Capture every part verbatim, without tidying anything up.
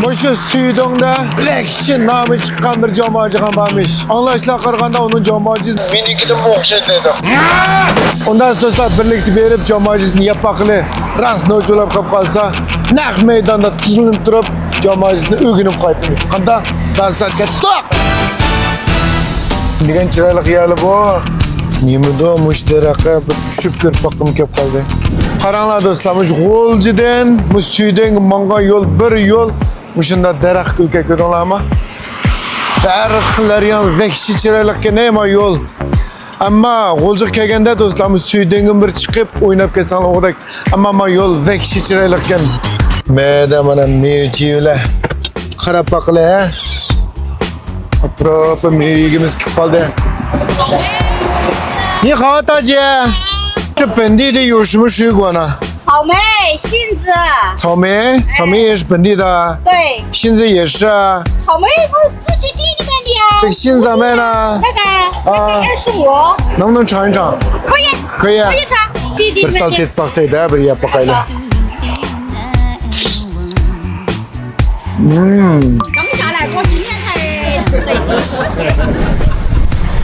مۇشۇ سۈيدۈڭدە ۋەھشىي نامى چىققان بىر جامائەتچىخانا بارمىش. ئاڭلاشلارغا قارىغاندا ئۇنىڭ جامائەتچىسى مېنىڭكىدىنمۇ ئوخشايدۇ دەيدۇ. ئۇنداق دوستلار، بىرلىكتە بېرىپ جامائەتچىسىنى يەپ باقىلى. راست نوچى بولاپ قالىپ قالسا، نەق مەيداندا تىزلىنىپ تۇرۇپ جامائەتچىسىنى ئۆگىنىپ قايتىمىز. قانداق؟ داسا كەتتۇق! دېگەن چىرايلىق يەرلى بۇ. نېمىدۇ مۇشۇ دەرەخكە بىر چۈشۈپ كۆرۈپ باققۇم كەپ قالدى. قاراڭلار دوستلار، مۇشۇ غۇلجىدىن مۇشۇ سۈيدۈڭگە ماڭغان يول بىر يول. مۇشۇنداق دەرەخ كۆرگەن كۆردۈڭلارمۇ؟ دەرەخلەر يەنە ۋەھشىي چىرايلىقكەن ما يول. ئەمما غۇلجىغا كەلگەندە دوستلار، مۇشۇ سۈيدۈڭگە بىر چىقىپ ئويناپ كەتسەڭلار ئوغدەك. ئەمما ما يول ۋەھشىي چىرايلىقكەن. مەدە مانا مېۋە چېۋىلەر. قاراپ باقىلى ھە. ئەتراپى مېۋە يېگۈمىز كېلىپ قالدى. 你好，大姐。这本地的有什么水果呢？ 草莓、杏子。草莓，草莓也是本地的。对。杏子也是啊。草莓是自己地里面的呀。这个杏子卖呢？那个，那个啊。二十五。能不能尝一尝？可以。可以啊。可以尝。弟弟们。 بىر تال تېتىپ باقايلى. مم.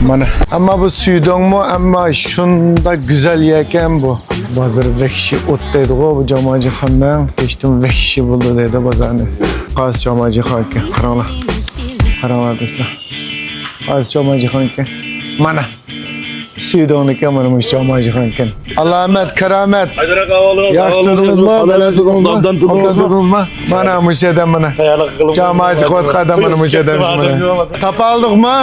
مانا، ئەمما بۇ سۈيدۈڭمۇ، ئەمما شۇنداق گۈزەل يەركەن بۇ. بازىرى ۋەھشىي ئوت دەيدىغۇ، بۇ جامائەتچىخانىنىڭ ھېچتىن ۋەھشىي بولىدۇ دەيدۇ بازارنى. خاس جامائەتچىخانكەن، قاراڭلار. قاراڭلار دوستلار. خاس جامائەتچىخانكەن. مانا. سۈيدۈڭنىكى مانا مۇشۇ جامائەتچىخانىكەن. ئالامەت، كارامەت. ھەيدەر ئاكا، ئەھۋالىڭىز؟ ياخشى تۇردىڭىزمۇ؟ سالامەت تۇردىڭىزمۇ؟ ئوبدان تۇردۇڭىزمۇ؟ ئوبدان تۇردىڭىزمۇ؟ مانا مۇشۇ يەردە مانا. جامائەتچى قويۇۋاتقان ئادەم مانا مۇشۇ يەردە مانا. تاپالدۇقمۇ؟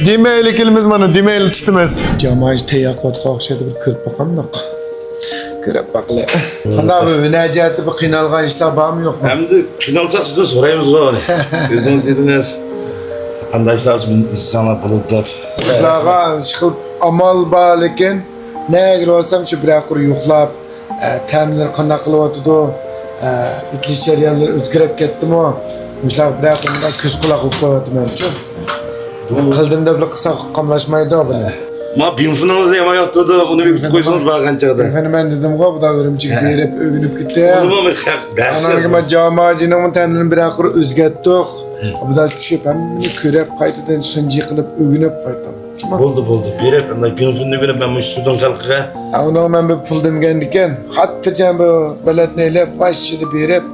دېمەيلى كېلىمىز مانا، دېمەيلى تۇتىمىز. جامائەتچى تەييار قىلىۋاتقان ئوخشايدۇ، بىر كۆرۈپ باقامدۇق. كۆرۈپ باقىلى. قانداق بىر ھۈنەر جەھەتتە بىر قىينالغان ئىشلار بارمۇ يوقمۇ؟ ئەمدى قىينالساق سىزدىن سورايمىزغۇ ئۇنى. ئۆزىڭىز دېدىڭىز. قانداق ئىشلار ئىنسانلار بولىدۇ دەپ. بىزلارغا ئىشقىلىپ ئامال بار، لېكىن نەگە بارسام شۇ بىرەر قۇر يوقلاپ، ئە، تەملىرى قانداق قىلىۋاتىدۇ، ئە، ئېتىلىش جەريانلىرى ئۆزگىرىپ كەتتىمۇ، مۇشۇلارغا بىرەر قۇر كۆز قۇلاق بولۇپ قويۇۋاتىمەنچۇ. قىلدىم دەپلا قىلساق قاملاشمايدۇ بۇنى. ما بىڭفېنىڭىزنى يامان ياقتۇردى، ئۇنى بىر كۈتۈپ قويسىڭىز بارغان چاغدا. بىڭفېنى مەن دېدىمغۇ، بۇدا ئۈرۈمچىگە بېرىپ ئۆگىنىپ كېتىپ. ئۇنىمۇ بىر خەق بەرسىز. ئانان كېيىن ما جامائەتچىنىڭمۇ تەملىرىنى بىرەر قۇر ئۆزگەرتتۇق. بۇدا چۈشۈپ، ھەممىنى كۆرۈپ، قايتىدىن شىنجى قىلىپ ئۆگىنىپ قايتتۇق. بولدى، بولدى. بېرىپ، ئاندىن بىڭفېننى ئۆگىنىپ، مەن مۇشۇ سۈيدۈڭ خەلقىگە. ھە، ئۇنىڭغا مەن بىر پۇل دېمىگەندىكىن، خاتىرجەم بىر بېلەتنى ئېلىپ، ۋاششىدە بېرىپ،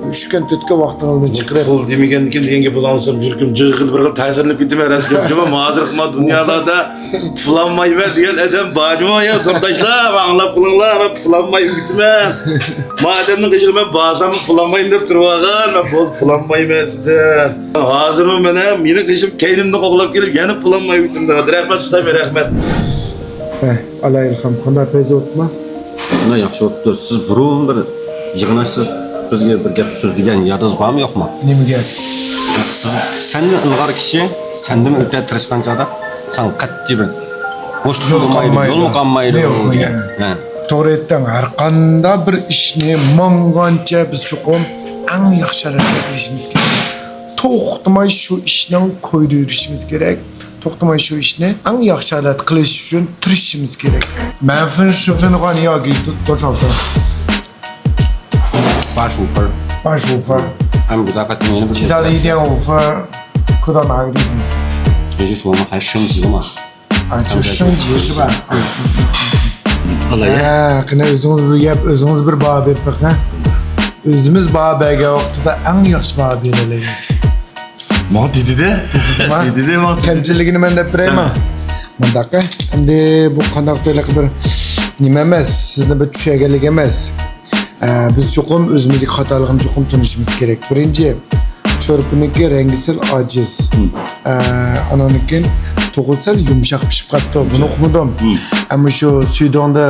ئۈچ كۈن، تۆت كۈن ۋاقتىڭىزنى چىقىرىپ. پۇل دېمىگەندىكىن دېگەن گەپ بولغانسا، يۈرىكىم جىغ قىلىپ بىر خىل تەسىرلىنىپ كېتىمەن، راست گەپ. جۇمۇ ھازىرقى ما دۇنيالاردا پۇل ئالمايمەن دېگەن ئادەم بار جۇمۇ يا، تورداشلار، ماڭا ئاڭلاپ قېلىڭلار، مەن پۇل ئالماي ئۆگىتىمەن. ما ئادەمنىڭ قېشىغا مەن بارساممۇ پۇل ئالمايمەن دەپ تۇرۇۋالغان، مەن بولدى پۇل ئالمايمەن سىزدىن. ھازىرمۇ مانا مېنىڭ قېشىم كەينىمدىن قوغلاپ كېلىپ، يەنە پۇل ئالماي ئۆگىتىمدۇ. رەھمەت ئۇستام، رەھمەت. ھە، ئالاي ئىلھام، قانداق پەيزى ئوتما؟ مانا ياخشى ئوتتۇ. سىز بۇرۇن بىر يىغىناشسىز بىزگە بىر گەپ سۆزلىگەن يادىڭىز بارمۇ يوقمۇ؟ نېمە گەپ؟ سىز، سەندىن ئىلغار كىشى سەندىن ئۆتە تىرىشقان چاغدا ساڭا قەتئىي بىر بوشلۇق بولمايدۇ، يول قالمايدۇ. يول قالمايدۇ. يوق، يوق. ھە. توغرا ئېيتتىڭ، ھەر قانداق بىر ئىشنى ماڭغانچە بىز چوقۇم ئەڭ ياخشى ھالەتتە قىلىشىمىز كېرەك. توختىماي شۇ ئىشنىڭ كويىدا يۈرۈشىمىز كېرەك. توختىماي شۇ ئىشنى ئەڭ ياخشى ھالەتتە قىلىش ئۈچۈن تىرىشىشىمىز كېرەك. مەنفىن شىفىن غان ياگى دۇتتۇر شوفېر. 巴士五分儿。 巴士五分儿。 俺们不在饭店里不吃。 意大利店五分儿，扣到哪个地方？ 也就是说我们还升级了嘛。 ئا، چۈشۈڭ جىيىشى بار. ھە، قېنى ئۆزىڭىز بىر گەپ، ئۆزىڭىز بىر باھا بېرىپ بېقىڭ. ئۆزىمىز باھا بەرگەن ۋاقتىدا ئەڭ ياخشى باھا بېرەلەيمىز. ماڭا دېدى-دە. دېدى-دە، ماڭا دېدى. كەمچىلىكىنى مەن دەپ بېرەيمۇ؟ ھە. مۇنداق، ئەمدى بۇ قانداق تېلىقى بىر نېمە ئەمەس، سىزنى بىر چۈشەرگەنلىك ئەمەس. ئە، بىز چوقۇم ئۆزىمىزدىكى خاتالىقنى چوقۇم تونۇشىمىز كېرەك. بىرىنچى، شورپىنىڭكى رەڭگى سەل ئاجىز. مم. ئە، ئاناندىن كېيىن توخۇ سەل يۇمشاق پىشىپ قاپتۇ. بۇنى ئۇقمىدىم. مم. ئەمما شۇ سۈيدۈڭدە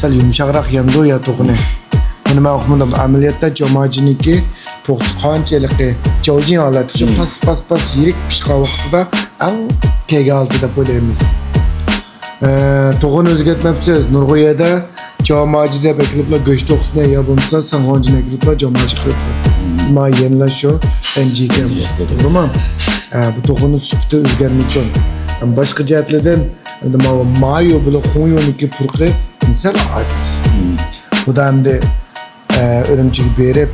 سەل يۇمشاقراق يەمدۇ يا توخۇنى. بۇنى مەن ئۇقمىدىم. ئەمەلىيەتتە جاماجىنىڭكى توخۇسى قانچە ھېلىقى جاۋجىڭ ھالەتتە، شۇ مم. پاس، پاس، پاس يىرىك پىشقان ۋاقتىدا ئەڭ كەيگە ھالىتى دەپ ئويلايمىز. ئە، توخۇنى ئۆزگەرتمەپسىز. نۇرغۇن يەردە جاماجى دەپ ئەكېلىپلا گۆش توخۇسىنى يا بولمىسا ساڭغانجىنى ئەكېلىپلا جاماجى قىلىپ، سىز ماڭا يەنىلا شۇ ئەنجىكەن. توغرىمۇ؟ ئە، بۇ توخۇنىڭ سۈپىتى ئۆزگەرمىسۇن. باشقا جەھەتلەردىن ئەمدى ما، مايو بىلەن خۇڭيونىڭكى پۇرىقى سەل ئاجىز. بۇدا ئەمدى ئە، ئۈرۈمچىگە بېرىپ،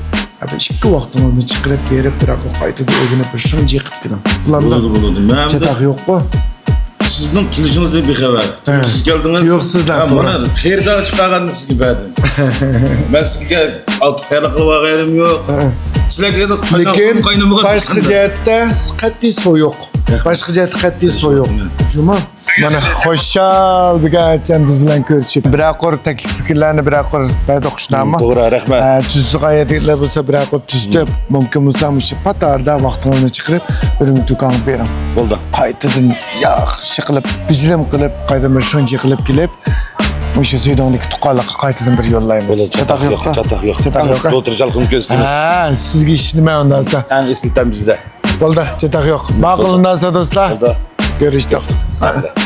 ئىككى ۋاقتىڭىزنى چىقىرىپ بېرىپ، بىراق قايتىدىن ئۆگىنىپ بىر شۇنچە يېقىپ كېلىڭ. پىلاندا بولىدۇ، بولىدۇ. مەن چاتاق يوققۇ؟ سىزنىڭ كېلىشىڭىزدىن بىخەۋەر. ھە. سىز كەلدىڭىز. تۇيۇقسىزلا. ھە، مانا خېرىدار چىقارغاننى سىزگە بەردىم. مەن سىزگە ئالتە خەيرلىك قىلىۋالغىنىم يوق. ھە. سىلەرگە قاينىمىغان لېكىن باشقا جەھەتتە قەتئىي سويۇق. رەھمەت. باشقا جەھەتتە قەتئىي سويۇق. جۇمۇ. مانا خۇشال بىكەم ئاچام بىز بىلەن كۆرۈشۈپ. بىرەر قۇر تەكلىپ پىكىرلەرنى بىرەر قۇر بەردۇق شۇنداقمۇ؟ توغرا، رەھمەت. ئە، تۈزلۈك ئايەتلەر بولسا بىرەر قۇر تۈزىتىپ، مۇمكىن بولسا مۇشۇ پات ئارىدا ۋاقتىڭىزنى چىقىرىپ، ئۈرۈمچى دۇكانغا بېرىڭ. بولدى. قايتىدىن ياخشى قىلىپ، بېجىرىم قىلىپ، قايتىدىن بىر شۇنچە قىلىپ كېلىپ، مۇشۇ سۈيدۈڭدىكى تۇغقانلىققا قايتىدىن بىر يوللايمىز. بولدى، چاتاق يوقتا؟ چاتاق يوق. چاتاق يوقتا؟ دوتۇر چالقىنىپ كۆرسىتىمىز. ھە، سىزگە ئىشىنىمەن ئۇنداق بولسا. ئەڭ ئېسىل تەم بىزدە. بولدى، چاتاق يوق. ماقۇل ئۇندا بولسا دوستلار. بولدى. كۆرۈشتۇق. بولدى.